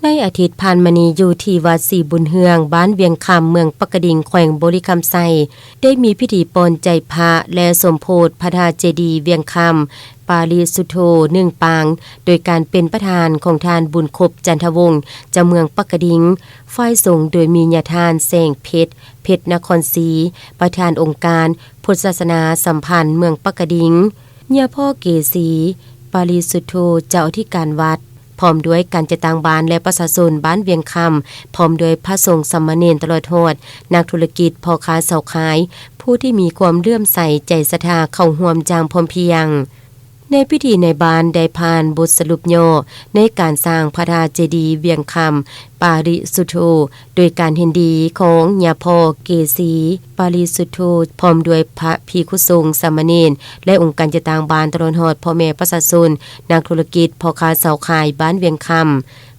ໃນອາທິດຜ່ານມານີ້ ຢູ່ທີ່ວັດສີບຸນເຮືອງ ບ້ານວຽງຄຳ ເມືອງປາກກະດິງ ແຂວງບໍລິຄຳໄຊ ໄດ້ມີພິທີປ່ອນໃຈພະ ແລະ ສົມໂພດພະທາດເຈດີວຽງຄຳ ປາລິສຸດໂທ ໜຶ່ງປາງ ໂດຍການເປັນປະທານຂອງທ່ານ ບຸນຄົບ ຈັນທະວົງ ເຈົ້າເມືອງປາກກະດິງ, ຝ່າຍສົງໂດຍມີຍາທ່ານ ແສງເພັດ ເພັດນະຄອນສີ ປະທານອົງການພຸດທະສາສະໜາສຳພັນເມືອງປາກກະດິງ, ຍາພໍ່ເກສີ ປາລິສຸດໂທ ເຈົ້າອະທິການວັດ ພ້ອມດ້ວຍການຈັດຕັ້ງບ້ານ ແລະ ປະຊາຊົນບ້ານວຽງຄຳ, ພ້ອມດ້ວຍພະສົງສາມະເນນ ຕະຫຼອດຮອດນັກທຸລະກິດ, ພໍ່ຄ້າຊາວຂາຍ, ຜູ້ທີ່ມີຄວາມເຫຼື້ອມໃສໃຈສັດທາເຂົ້າຮ່ວມຢ່າງພ້ອມພຽງ. ໃນພິທີໃນບ້ານໄດ້ຜ່ານບົດສະຫຼຸບຫຍໍ້ໃນການສ້າງພະທາດເຈດີວຽງຄຳ ປາລິສຸດໂທ ໂດຍການເຫັນດີຂອງຍາພໍ່ເກສີ ປາລິສຸດໂທ ພ້ອມດ້ວຍພະພິກຂຸສົງ, ສາມະເນນ ແລະ ອົງການຈັດຕັ້ງບ້ານ ຕະຫຼອດຮອດພໍ່ແມ່ປະຊາຊົນ, ນັກທຸລະກິດ, ພໍ່ຄ້າຊາວຂາຍບ້ານວຽງຄຳ.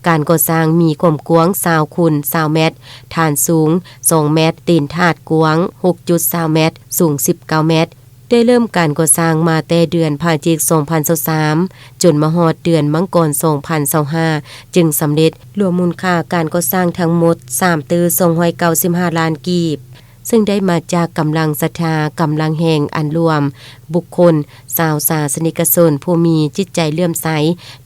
ການກໍ່ສ້າງມີຄວາມກວ້າງຊາວຄູນຊາວແມັດ, ຖານສູງສອງແມັດ, ຕີນຖາດກວ້າງຫົກຈຸດຊາວແມັດ, ສູງສິບເກົ້າແມັດ. ໄດ້ເລີ່ມການກໍ່ສ້າງມາແຕ່ເດືອນພະຈິກ ສອງພັນຊາວສາມ ຈົນມາຮອດເດືອນມັງກອນ ສອງພັນຊາວຫ້າ ຈຶ່ງສຳເລັດ. ລວມມູນຄ່າການກໍ່ສ້າງທັງໝົດ ສາມຕື້ສອງຮ້ອຍເກົ້າສິບຫ້າລ້ານກີບ, ເຊິ່ງໄດ້ມາຈາກກຳລັງສັດທາ, ກຳລັງແຮງອັນລວມບຸກຄົນ, ຊາວສາສະນິກະຊົນຜູ້ມີຈິດໃຈເຫຼື້ອມໃສ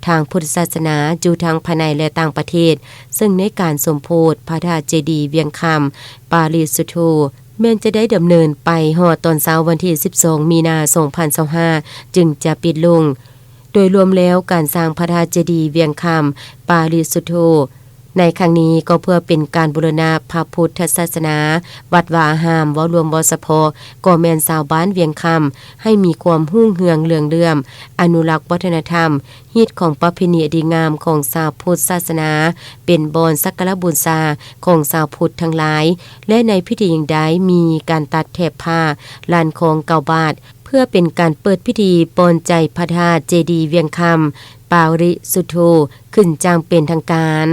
ທາງພຸດທະສາສະໜາ ຢູ່ທັງພາຍໃນ ແລະ ຕ່າງປະເທດ, ເຊິ່ງໃນການສົມໂພດພະທາດເຈດີວຽງຄຳ ປາລິສຸດໂທ ແມ່ນຈະໄດ້ດຳເນີນໄປຮອດຕອນເຊົ້າວັນທີສິບສອງ ມີນາ ສອງພັນຊາວຫ້າ ຈຶ່ງຈະປິດລົງ. ໂດຍລວມແລ້ວ, ການສ້າງພະທາດເຈດີວຽງຄຳ ປາລິສຸດໂທ ໃນຄັ້ງນີ້ກໍເພື່ອເປັນການບູລະນະພະພຸດທະສາສະໜາ, ວັດວາອາຮາມ ເວົ້າລວມເວົ້າສະເພາະ ກໍແມ່ນຊາວບ້ານວຽງຄຳ ໃຫ້ມີຄວາມຮຸ່ງເຮືອງເຫຼືອງເຫຼື້ອມ, ອະນຸລັກວັດທະນະທຳ, ຮີດຄອງປະເພນີອັນດີງາມຂອງຊາວພຸດສາສະໜາ, ເປັນບ່ອນສັກກາລະບູຊາຂອງຊາວພຸດທັງຫຼາຍ ແລະ ໃນພິທີຍັງໄດ້ມີການຕັດແຖບຜ້າລ້ານຄອງເກົ້າບາດ ເພື່ອເປັນການເປີດພິທີປ່ອນໃຈພະທາດເຈດີວຽງຄຳ ປາລິສຸດໂທ ຂຶ້ນຢ່າງເປັນທາງການ.